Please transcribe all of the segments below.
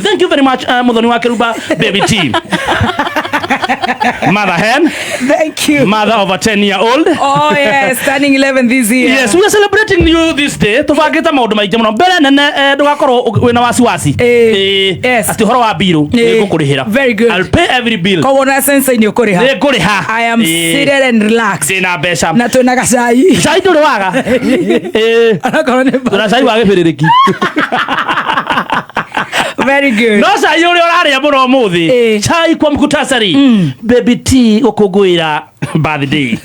Thank you very much, Muthoni wa Kiruba, Baby T, mother hen. Thank you. Mother of a 10 year old. Oh yes, turning 11 this year. Yes, we are celebrating you this day. Tubangite maundu maingi muno. Mbere nene, ndugakorwo wina wasiwasi. Ati uhoro wa biru nĩngũkũrĩhĩra. Very good. I'll pay every bill. Koguo na sensei nĩ ũkũrĩha. Nĩngũrĩha. I am seated and relaxed. Ndĩna mbeca. Na twĩna gacai. Cai ndũrĩ waga. Onakorwo nĩ Twĩna cai wa gĩbĩrĩrĩki. Very good. No cai ũrĩa ũrarĩa mũno ũmũthĩ. Chai kwa mkutasari. Baby T gũkũngũĩra birthday.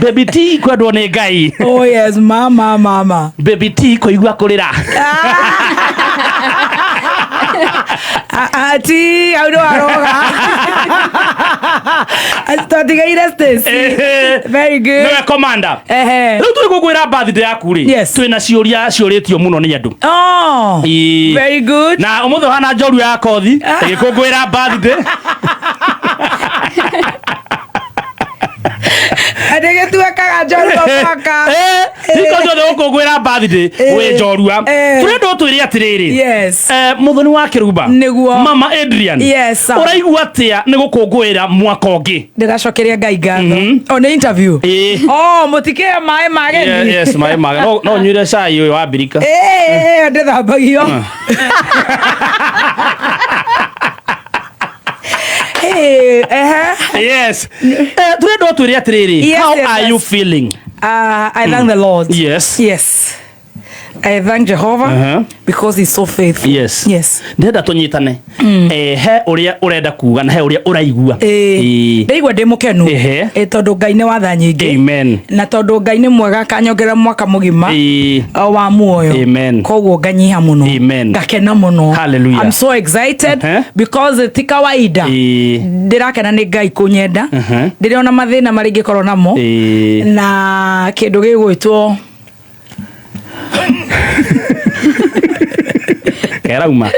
Baby T kwendwo nĩ Ngai. Oh yes, mama mama. Baby T kũigua kũrĩra. Ati hau nĩ waroga. Twatigaire Stacy. Very good. Nĩwe commander. Rĩu tũrĩ gũkwĩra birthday yaku rĩ, twĩna ciũria ciũrĩtio mũno nĩ andũ. Oh. Very good. Na ũmũthĩ ũhana njorua ya kothi ĩgĩkũngũĩra birthday. Ndĩgĩtuĩkaga njorua mwaka. Hingo ciothe ũkũngũĩra birthday wĩ njorua. Tũrenda ũtwĩre atĩrĩrĩ, Muthoni wa Kĩrumba. Nĩguo. Mama Adrian. Yes, sir. Ũraigua atĩa nĩ gũkũngũĩra mwaka ũngĩ? Ndĩracokeria Ngai ngatho. Oh, nĩ interview. Ĩĩ. Oh, mũtikĩhe maĩ mageni. Yes, maĩ mage. No ũnyuire cai ũyũ wa mbirika. Ĩĩ, ndĩthambagio. Ĩĩ, ehe. Yes. Tũrenda ũtwĩre atĩrĩrĩ, how are you feeling? I thank the Lord. Yes. I thank Jehovah because he's so faithful. Yes. Ndĩrenda tũnyitane. He ũrĩa ũrenda kuga na he ũrĩa ũraigua. Ndaigua ndĩ mũkenu. Tondũ Ngai nĩ watha nyingĩ. Amen. Na tondũ Ngai nĩ mwega akanyongerera mwaka mũgima wa muoyo. Amen. Koguo nganyiha mũno. Amen. Ngakena mũno. Hallelujah. I'm so excited because ti kawaida. Ndĩrakena nĩ Ngai kũnyenda. Ndĩrĩ ona mathĩna marĩa ingĩkorwo namo. Na kĩndũ gĩgwĩtwo Kerauma.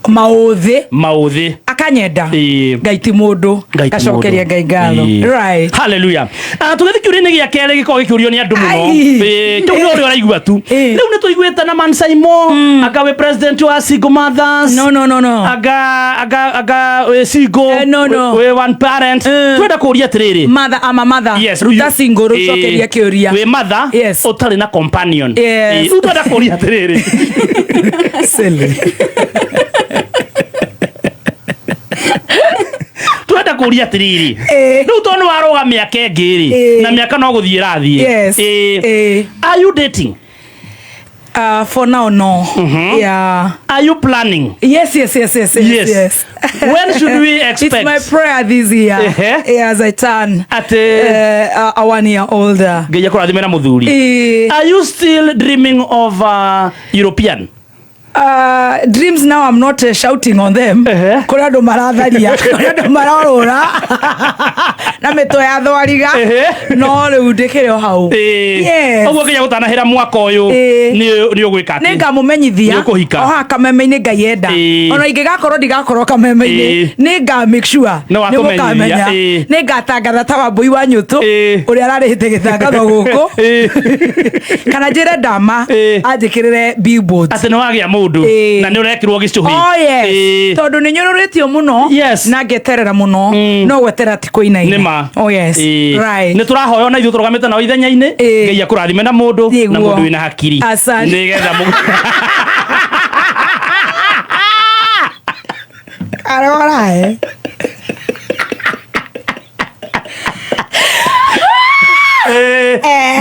Maũthĩ. Maũthĩ. Akanyenda. Ngai ti mũndũ. Ngai ti Ngacokeria mũndũ. Ngai ngatho. Right. Hallelujah. Ah, tũgĩthiĩ kĩũria-inĩ gĩa kerĩ gĩkoragwo gĩkĩũrio nĩ andũ mũno. Ai. Kĩu nĩ ũrĩa ũraigua tu. Rĩu nĩ tũiguĩte na Man Saimo, anga wĩ president wa single mothers. No, no, no, no. Anga wĩ single. No, no. Wĩ one parent. Twenda kũũria atĩrĩrĩ. Mother, I'm a mother. Yes, rĩu Ta single rĩu cokeria kĩũria. Wĩ mother Yes. ũtarĩ na companion. Yes. Rĩu twenda kũũria atĩrĩrĩ. Silly. Twenda kũũria atĩrĩrĩ. Rĩu tondũ nĩ warũga mĩaka ĩngĩ rĩ, na mĩaka no gũthiĩ ĩrathiĩ. Yes. Are you dating? For now, no. Yeah. Are you planning? Yes, yes, yes, yes, yes, Yes. yes. When should we expect? It's my prayer this year. Yeah, as I turn Ate a 1 year older. Ngai akũrathime na mũthuri. Are you still dreaming of European? Dreams now, I'm not shouting on them. Kũrĩ andũ maratharia, kũrĩ andũ marorũra na mĩtwe ya thwariga. No rĩu ndĩkĩrĩ o hau. Yes. Ũguo nginya gũtanahĩra mwaka ũyũ nĩ ũgwĩka atĩ? Nĩ ngamũmenyithia. Nĩ ũkũhika. O haha kameme-inĩ Ngai enda. Ona ingĩgakorwo ndigakorwo kameme-inĩ, nĩ nga make sure Nĩ watũmenyithia. nĩ mũkamenya. Nĩ ngatangatha ta Wambũi wa Nyũtũ ũrĩa ararĩhĩte gĩtangatho gũkũ. Kana njĩre Ndama anjĩkĩrĩre billboard. Atĩ nĩ wagĩa mũndũ na nĩ ũrekĩrwo gĩcũhĩ. Oh, yes. Tondũ nĩ nyũrũrĩtio mũno Yes. na ngeterera mũno no gweterera ti kũinaina. Nĩ ma. Oh, yes. Right. Nĩ tũrahoya ona ithuĩ tũrũgamĩte nao ithenya-inĩ. Ngai akũrathime na mũndũ na Nĩguo. mũndũ wĩna hakiri. Asante. Nĩgetha Arora, eh.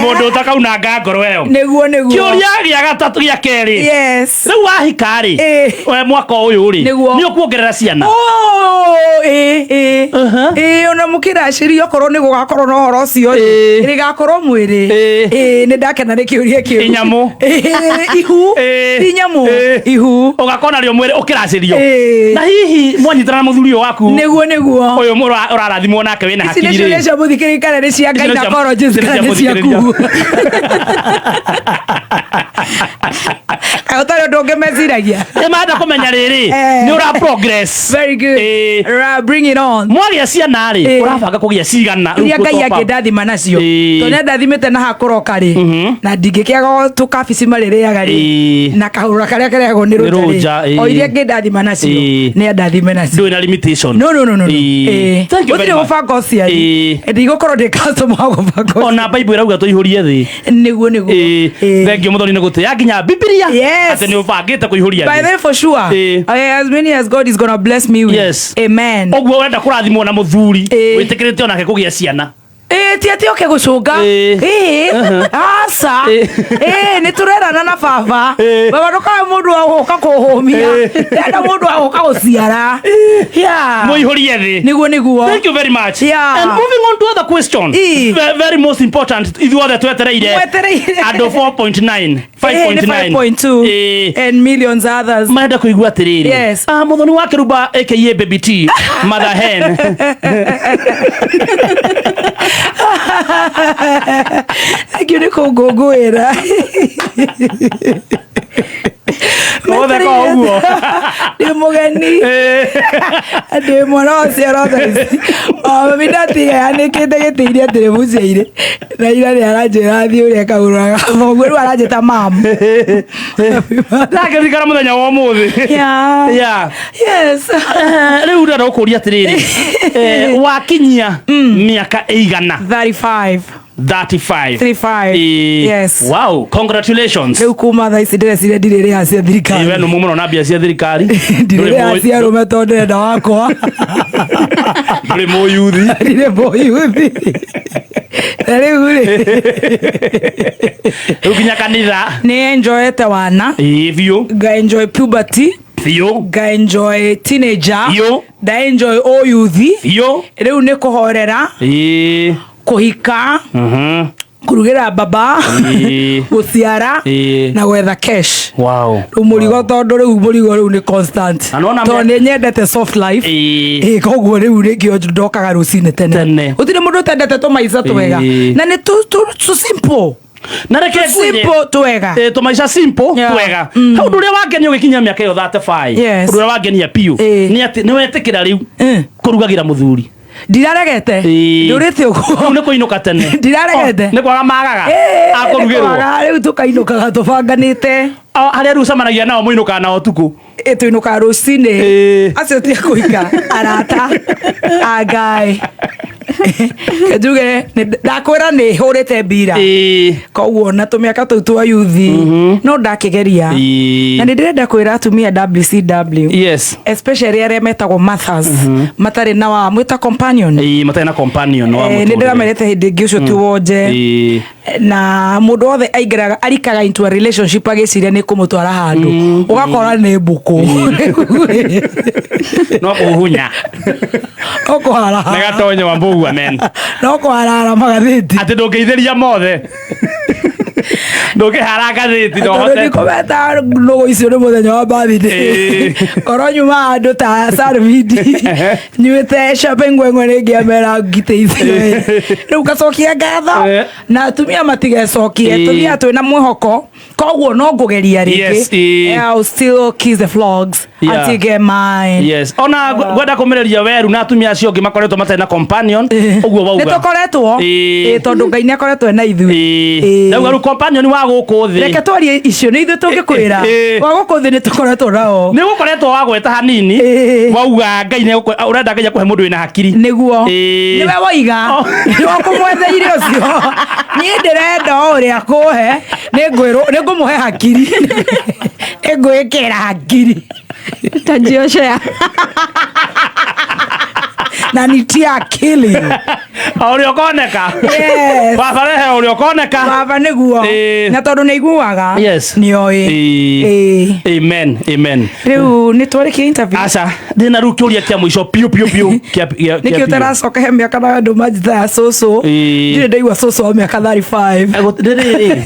Mũndũ ũtakaunanga ngoro ĩyo. Nĩguo, nĩguo. Kĩũria gĩa gatatũ gĩa kerĩ. Yes. Rĩu wahika rĩ, we mwaka ũyũ rĩ, Nĩguo. nĩ ũkuongerera ciana? Oh, ĩ, ĩ. Ĩ, ona mũkĩracĩria okorwo nĩ gũgakorwo na ũhoro ũcio rĩ, rĩgakorwo mwĩrĩ. Ĩ, nĩ ndakena nĩ kĩũria kĩu. Inyamũ. Ĩ, ihu. Ti nyamũ. Ihu. Ũgakorwo narĩo mwĩrĩ ũkĩracĩrio. Ĩ. Na hihi mwanyitana na mũthuri ũyũ waku? Nĩguo, nĩguo. Ũyũ ũrarathimwo nake wĩna Ici nĩ hakiri ciũria rĩ. cia mũthikĩrĩria kana nĩ cia Ici nĩ gynecologist cia kana nĩ mũthikĩrĩria. ciaku? Kaĩ ũtarĩ ũndũ ũngĩ meciragia? Ĩ marenda kũmenya rĩrĩ nĩ ũra progress. Very good. Bring it on. Mwagĩa ciana rĩ, ũrabanga kũgĩa cigana? Rĩu Iria Ngai gũ top up. angĩndathima nacio. Tondũ nĩandathimĩte na hakũroka rĩ, na ndingĩkĩaga tũkabici marĩrĩaga rĩ, na kahũra karĩa karĩagwo nĩ Nĩ rũnja rũnja, rĩ, o iria angĩndathima nacio, nĩ andathime nacio. Ndũrĩ na limitation. No, no, no, no, no. Thank you very Gũtirĩ much. gũbanga ũciari. Ndigũkorwo ndĩ customer wa gũbanga ũciari. Ona Bible ĩrauga tũihũrie thĩ. Nĩguo, nĩguo. Thank you Muthoni nĩ gũtĩĩa nginya Bibilia Yes. atĩ nĩ ũbangĩte kũihũria By thĩ. the way, for sure. As many as God is gonna bless me with. Yes. Amen. Ũguo ũrenda kũrathimwo na mũthuri wĩtĩkĩrĩte onake kũgĩa ciana. Ĩ ti atĩ oke gũcũnga. Aca. Nĩ tũrerana na baba. Baba ndũkae mũndũ wa gũka kũhũmia. Ndĩrenda mũndũ wa gũka gũciara. Yeah. Mũihũrie thĩ. Nĩguo, nĩguo. Thank you very much. Yeah. And moving on to other question. Very most important ithuothe twetereire. Mwetereire. Andũ 4.9, Nĩ 5.9. 5.2 and millions others. Marenda kũigua atĩrĩrĩ. Yes. Ah, Muthoni wa Kĩrumba aka Baby T, Mother Hen. Thank you nĩ kũngũngũĩra. Ũtheka o ũguo. Ndĩ mũgeni. Ndĩ mwana wa ciara thaa ici. O mami ndatiga yanĩkĩte gĩtĩ-inĩ atĩ nĩ mũciaire. Na ira nĩ aranjĩra thiĩ ũrĩa kagũraga. Thoguo rĩu aranjĩta mam. Ndakĩririkana mũthenya wa ũmũthĩ. Yeah. Yeah. Yes. Rĩu ndĩrenda gũkũria atĩrĩrĩ, wakinyia mĩaka ĩigana? 35. 35. 35. Yes. Wow, congratulations. Rĩu kuma thaa ici ndĩreciria ndirĩrĩha cia Ĩ, thirikari. we nĩ mũno na mbia cia thirikari. Ndirĩrĩha cia arũme tondũ ndĩrenda wakwa. Ndũrĩ mũyuthi. Ndirĩ mũyuthi. Na rĩu rĩ, Rĩu nginya kanitha. Nĩ enjoyete wana. Ĩ, biũ. Nga enjoy puberty. Biũ. Nga enjoy teenager. Biũ. Nda enjoy ũyuthi. Biũ. Rĩu nĩ kũhorera. Kũhika. Kũrugĩra baba. Gũciara. Na gwetha cash. Wow. Rĩu mũrigo tondũ rĩu mũrigo rĩu nĩ constant. Na nĩwona Tondũ nĩ nyendete soft life. Koguo rĩu nĩkĩo ndokaga rũcinĩ tene. Tene. Gũtirĩ mũndũ ũtendete tũmaica twega. Na nĩ tũ simple. Na reke Tũ ngwĩre, simple twega. Tũmaica simple Yeah. twega. Hau ũndũ ũrĩa wangenia ũgĩkinyia mĩaka ĩyo 35. Yes. Ũndũ ũrĩa wangenia biũ nĩ atĩ nĩ wetĩkĩra rĩu kũrugagĩra mũthuri. Ndiraregete. Ndũrĩte ũguo. Rĩu nĩ kũinũka tene. Ndiraregete. Nĩ kwaga magaga. Akũrugĩrwo. Nĩ kwaga, rĩu tũkainũkaga tũbanganĩte. Harĩa rĩu ũcemanagia nao mũinũkaga nao ũtukũ. Tũinũkaga rũcinĩ. Acio ti a kũhika, arata a Ngai. Njuge ndakwĩra nĩ hũrĩte mbira. Koguo na tũmĩaka tũu twa yuthi no ndakĩgeria. Na nĩ ndĩrenda kwĩra atumia WCW. Yes. Especially arĩa metagwo mothers matarĩ na wa mwĩta companion. Matarĩ na companion wa Nĩ mũtũrĩre. ndĩramerete hĩndĩ ĩngĩ ũcio ti wonje. Na mũndũ wothe aingĩraga arikaga into a relationship agĩciria nĩ kũmũtwara handũ. Ũgakora nĩ mbũkũ. No kũhuhunya. No kũharahara. Nĩ gatonyo wa mbũgua men. No kũharahara magathĩti. Atĩ ndũngĩithĩria mothe. Ndũngĩhara ngathĩti no Tondũ hote. ndikũmeta nũgũ icio nĩ mũthenya wa birthday. Korwo nyuma handũ ta Sarvidi nyuĩte champagne ngwengwe nĩ ngĩamera ngitĩ icio. Rĩu ngacokia ngatho na atumia matigecokie. Tũthiaga twĩna mwĩhoko koguo no ngũgeria rĩngĩ. Yes, I'll still kiss the frogs until get mine. Yes. Ona ngwenda kũmĩrĩria weru na atumia acio angĩ makoretwo matarĩ na companion ũguo wauga. Nĩ tũkoretwo. Tondũ Ngai nĩ akoretwo ena ithuĩ. Ndauga rĩu companion wa gũkũ thĩ. Reke twarie icio nĩ ithuĩ tũngĩkwĩra. Wa gũkũ thĩ nĩ tũkoretwo nao. Nĩ gũkoretwo wagweta hanini. Wauga Ngai nĩ ũrenda Ngai akũhe mũndũ wĩna hakiri. Nĩguo. Nĩwe woiga. Nĩwe ũkũmwetheire ũcio. Niĩ ndĩrenda o ũrĩa akũhe. Nĩ ngũmũhe hakiri. Nĩ ngwĩkĩra hakiri. Tajioshea. Na nitie akili. O ũrĩa ũkoneka. Yes. Baba rehe o ũrĩa ũkoneka. Baba nĩguo. Na tondũ nĩ aiguaga. Yes. Nĩ oĩ. Amen. Amen. Rĩu nĩ twarĩkia interview. Aca, ndĩna rĩu kĩũria kĩa mũico piũ piũ piũ kĩa kĩa Nĩkĩo biũ. ũtaracoka he mĩaka na andũ manjĩtaga cũcũ. Ndirĩ ndaigua cũcũ wa mĩaka 35. Rĩrĩ.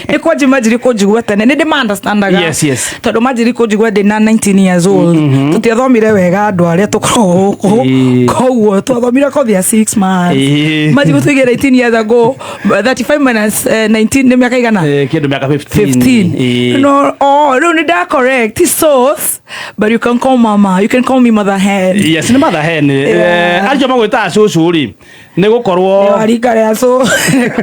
Nĩ kwanji manjiri kũnjigua tene. Nĩ ndĩma understandaga. Yes, yes. Tondũ manjiri kũnjigua ndĩ na 19 years old. Tũtiathomire wega andũ arĩa tũkoragwo gũkũ. Koguo twathomire kothi ya 6 months. Maji gũtũigĩra 18 years ago, 35 minus 19 nĩ mĩaka igana? Kĩndũ mĩaka 15. 15. No, oh, rĩu nĩ nda correct source, but you can call mama, you can call me mother hen. Yes, nĩ mother hen. Acio magwĩtaga cũcũ rĩ, nĩ gũkorwo Warika rĩa so,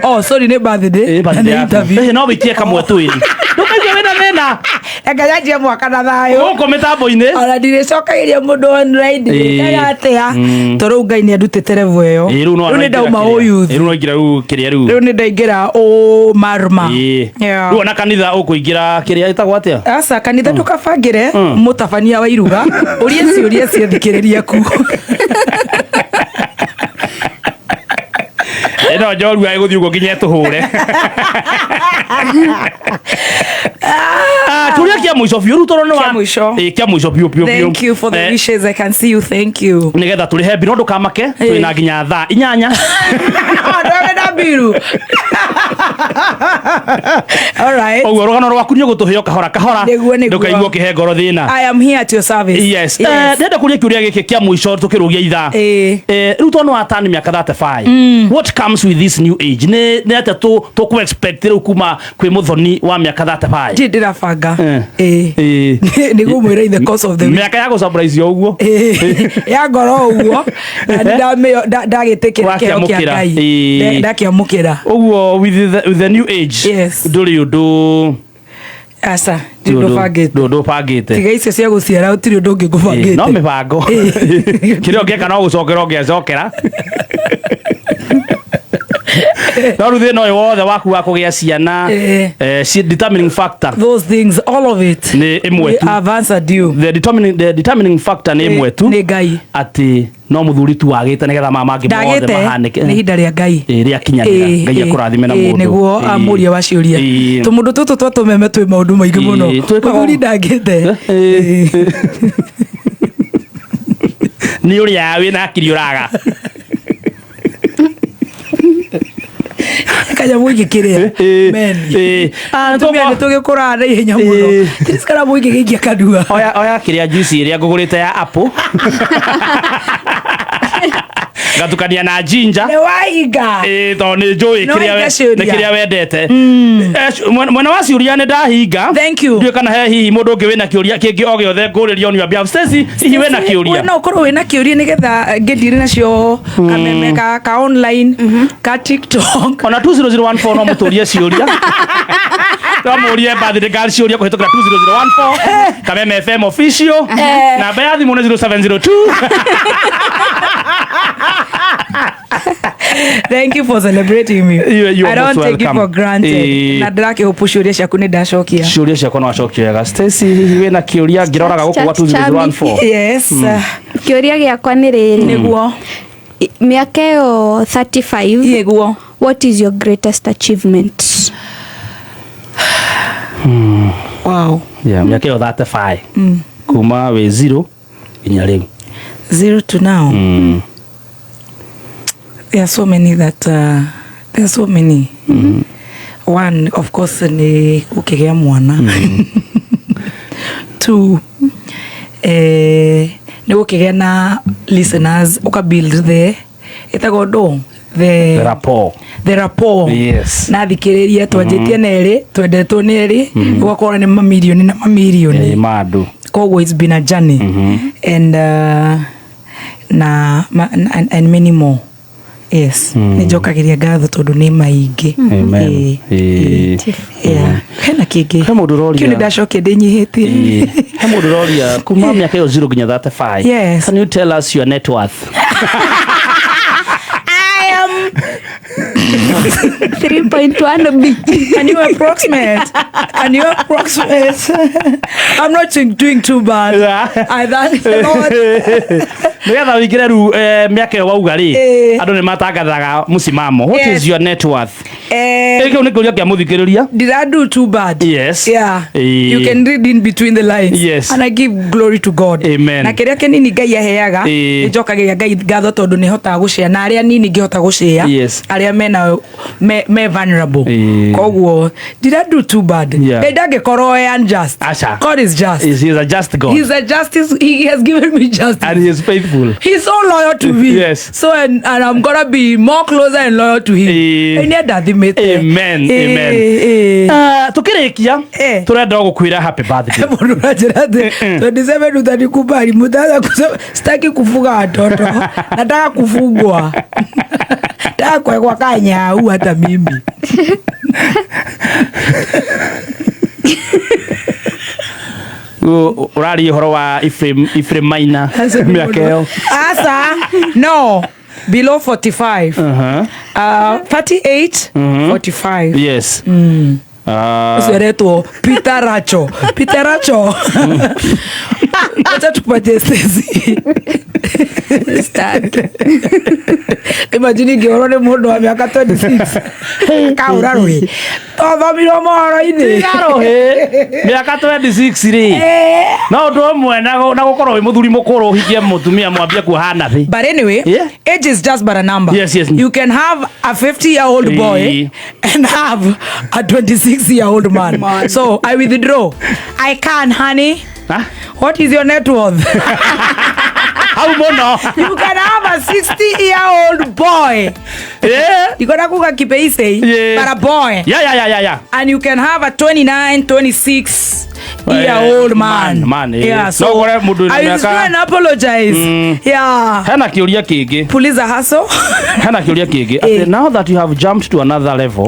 oh sorry, nĩ birthday Ĩ, na birthday nĩ yaku. interview. No wĩikie kamwe twĩrĩ, ndũkaigua wĩna thĩna. Reke nyanjie mwaka na thayũ. Gũkũ mĩtambo-inĩ. Ona ndirĩcokagĩria mũndũ online, ndirĩkaga atĩa, to rĩu Ngai nĩ andutĩte level ĩyo. Rĩu no Rĩu nĩ ndauma ũ youth. Rĩu no ingĩra rĩu kĩrĩa rĩu. Rĩu nĩ ndaingĩra ũ marma. Yeah. Rĩu ona kanitha ũkũingĩra kĩrĩa ĩtagwo atĩa? Aca, kanitha ndũkabangĩre mũtabania wa iruga ũrie ciũria ciathikĩrĩria ku. Ĩno njorua ĩgũthiĩ ũguo nginya ĩtũhũre. Ah, kĩũria kĩa mũico biũ rĩu tondũ nĩ wa Kĩa mũico. Kĩa mũico biũ biũ biũ. Thank you for the wishes. I can see you. Thank you. Nĩgetha tũrĩhe mbirũ, ndũkamake, twĩna nginya thaa 8. Ndwere na mbiru. All right. Ũguo rũgano rwaku nĩ ũgũtũhe o kahora kahora. Nĩguo. Ndũkaigua ũkĩhe ngoro thĩna. I am here at your service. Yes. Ndĩrenda kũria kĩũria gĩkĩ kĩa mũico tũkĩrũgia ithaa. Rĩu tondũ nĩ watani mĩaka 35, what comes with this new age? Nĩ atĩa tũkũ expect rĩu kuma kwĩ mũthoni wa mĩaka 35? Ndirĩ ndĩrabanga. Nĩ ngũmwĩra in the course of the week. Mĩaka ya gũsurprise o ũguo. Ya ngoro ũguo na nĩ ndagĩtĩkĩra kĩheo kĩa Wakĩamũkĩra. Ngai. Ndakĩamũkĩra. Ũguo with the new age, Yes. ndũrĩ ũndũ Aca, ndirĩ ũndũ bangĩte. Ndũ ũbangĩte. Tiga icio cia gũciara, gũtirĩ ũndũ ũngĩ ngũbangĩte. No mĩbango kĩrĩa ũngĩka no gũcokera ũngĩacokera, no rĩu thĩna ũyũ wothe waku wa kũgĩa ciana, determining factor, Those things, all of it, nĩ ĩmwe tu. I've answered you. The determining factor nĩ ĩmwe tu. Nĩ Ngai. Atĩ no mũthuri tu wagĩte nĩgetha maya mangĩ mothe Ndagĩte mahanĩke. nĩ ihinda rĩa Ngai. Rĩakinyanĩra, Ngai akũrathime na mũndũ. Nĩguo amũria wa ciũria. Tũmũndũ tũtũ twa tũmeme twĩ maũndũ maingĩ mũno. Mũthuri ndangĩte. Nĩ ũrĩa wĩna akiri ũraga. Kanyamũ ingĩkĩrĩa meni. Ah, Atumia nĩ tũgĩkũraga na ihenya mũno. Kanyamũ ingĩgĩikia kanua. Oya, oya kĩrĩa juice ĩrĩa ngũgũrĩte ya apple, ngatukania na ginger. Nĩ wahinga. Ĩĩ, tondũ nĩ njũĩ Nĩ kĩrĩa wahinga ciũria. nĩ kĩrĩa wendete. Mwena wa ciũria nĩ ndahinga. Thank you. Ndiũĩ kana he hihi mũndũ ũngĩ wĩna kĩũria kĩngĩ o gĩothe ngũrĩria on your behalf. Stacy, hihi wĩna kĩũria? We no ũkorwo wĩna kĩũria nĩgetha ngĩndire nacio kameme ka online, ka TikTok. Ona 20014 no mũtũrie ciũria, no mũrie birthday girl ciũria kũhĩtũkĩra 20014, Kameme FM official. Namba ya thimũ nĩ 0702. Thank you for celebrating me. You are I don't most take it welcome. for granted. Na ndĩrakĩhope ciũria ciaku nĩ ndacokia. Ciũria ciakwa no acokia wega. Stacy, hihi wĩna kĩũria ngĩroraga gũkũ gwa Chat 2014? Yes. Kĩũria gĩakwa nĩ rĩrĩ. Nĩguo. Mĩaka ĩyo 35, Nĩguo. what is your greatest achievement? Wow. Yeah, mĩaka ĩyo 35, kuma wĩ zero nginya rĩu. Zero to now. There are so many that there are so many. One, of course, ni gũkĩgĩa mwana. Two, nĩ gũkĩgĩa na listeners, ũka build the ĩtagwo ndũ the The rapport. The rapport. Na thikĩrĩria twanjĩtie na erĩ, twendetwo nĩ erĩ, ũgakora nĩ mamirioni na mamirioni. Mandu. Koguo it's been a journey and na and many more. Yes, nĩ njokagĩria ngatho tondũ nĩ maingĩ. Amen. Yeah. Hena kĩngĩ? He mũndũ ũroria. Kĩu nĩ ndacokia ndĩnyihĩtie. He mũndũ ũroria kuma mĩaka ĩyo zero nginya 35, can you tell us your net worth? I am 3.1 B. Can you approximate? Can you approximate? I'm not doing too bad. I thank the Lord. Nĩgetha wĩingĩre rĩu, mĩaka ĩyo wauga rĩ, andũ nĩ matangathaga mũcimamo. What is your net worth? Kĩu nĩ kĩũria kĩa mũthikĩrĩria. Did I do too bad? Yes. Yeah. You can read in between the lines. Yes. And I give glory to God. Amen. Na kĩrĩa kĩnini Ngai aheaga, nĩnjokagĩria Ngai ngatho tondũ nĩhotaga gũcĩa na arĩa nini ngĩhota gũcĩa, arĩa mena me vulnerable. Koguo did I do too bad? Yeah. Ngai ndangĩkorwo e unjust. Aca. God is just. He is a just God. He's a justice. He has given me justice. And he is faithful. He's so loyal to me. Yes. So and I'm gonna be more closer and loyal to him. Nĩ andathimĩte. Amen. Amen. Tukĩrĩkia, tũrenda gũkwĩra happy birthday. Mũndũ ũranjĩra atĩ 27 utanikubali, mtaanza kusema sitaki kufuga watoto, nataka kufugwa, nataka kuwekwa kanyau hata mimi. Ũraria ũhoro wa Ephraim Maina mĩaka ĩyo. Asa, no, below 45. 38, 45. Yes. Ũcio aretwo Peter Racho. Peter Racho. Wacha tupatie Stacy. Start. Imagine ingĩhũrwo nĩ mũndũ wa mĩaka 26 akaũra rũĩ twathomirwo mohoro-inĩ. Tiga rũhĩ mĩaka 26 rĩ, no ũndũ ũmwe na gũkorwo wĩ mũthuri mũkũrũ ũhikie mũtumia mwambie kuoha nathĩ. But anyway, age is just but a number. You can have a 50-year-old boy and have a 26-year-old man. So I withdraw. I can, honey. Huh? What is your net worth? Hau mũno. You can have a 60-year-old boy. You gonna kuga kipeise, but a boy. And you can have a 29, 26 year old man. Man, man, eh. Yeah, so No kore mũndũ wĩna I mĩaka- withdraw and apologize. Yeah. Hena kĩũria kĩngĩ. Puliza hustle. Hena kĩũria kĩngĩ atĩ now that you have jumped to another level,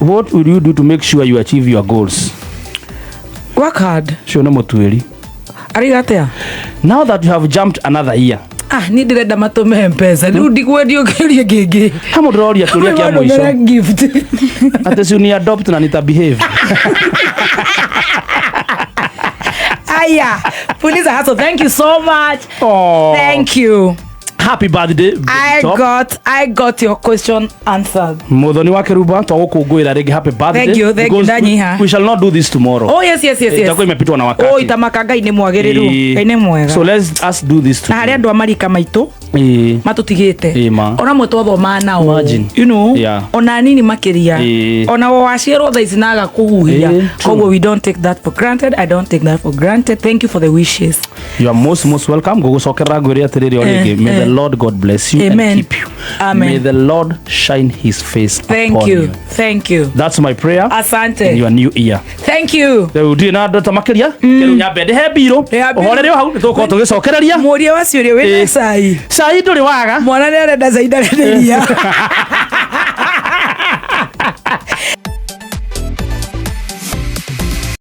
what will you do to make sure you achieve your goals? Work hard. Ũcio nĩ mũtuĩri. Ariga atia? Now that you have jumped another year. Ah, ni ndĩrenda matũme mpesa rĩu ndigwendio kĩũria kĩngĩ. He mũndũ ũroria kĩũria kĩa mũico. Mandũmĩre gift. Atĩ si ni adopt na nita behave. Aya, Puliza hustle, thank you so much. Oh. Thank you. Happy birthday, I Top. got your question answered. Muthoni wa Keruba twagũkũngũĩra rĩngĩ happy birthday. Thank you, thank you, Because ndanyiha. we shall not do this tomorrow. Oh yes. Itakuwa imepitwa na wakati. Oh, itamaka Ngai nĩ mwagĩrĩru. Ngai nĩ mwega. So let's us do this Na harĩ today. andũ a marika maitũ matũtigĩte Ĩ ma. Ona mwe twathomaa nao, Imagine. ona nini makĩria, ona we waciarwo thaa ici na agakũhuhia. Koguo we don't take that for granted. I don't take that for granted. Thank you for the wishes. You are most most welcome. Ngũgũcokerera ngwĩre atĩrĩrĩ o rĩngĩ, may the Lord God bless you Amen. and keep you. Amen. May the Lord shine his face Thank upon you. you. Thank you. That's my prayer Asante. in your new year. Thank you. Rĩu ndirĩ na ndeto makĩria, kĩrĩu nyambe ndĩhe mbirũ. Ndĩhe mbirũ. Ũhorere o hau nĩ tũgũkorwo tũgĩcokereria. Mũria wa ciũria wĩna cai. Cai ndũrĩ waga. Mwana nĩ arenda cai ndarenda iria.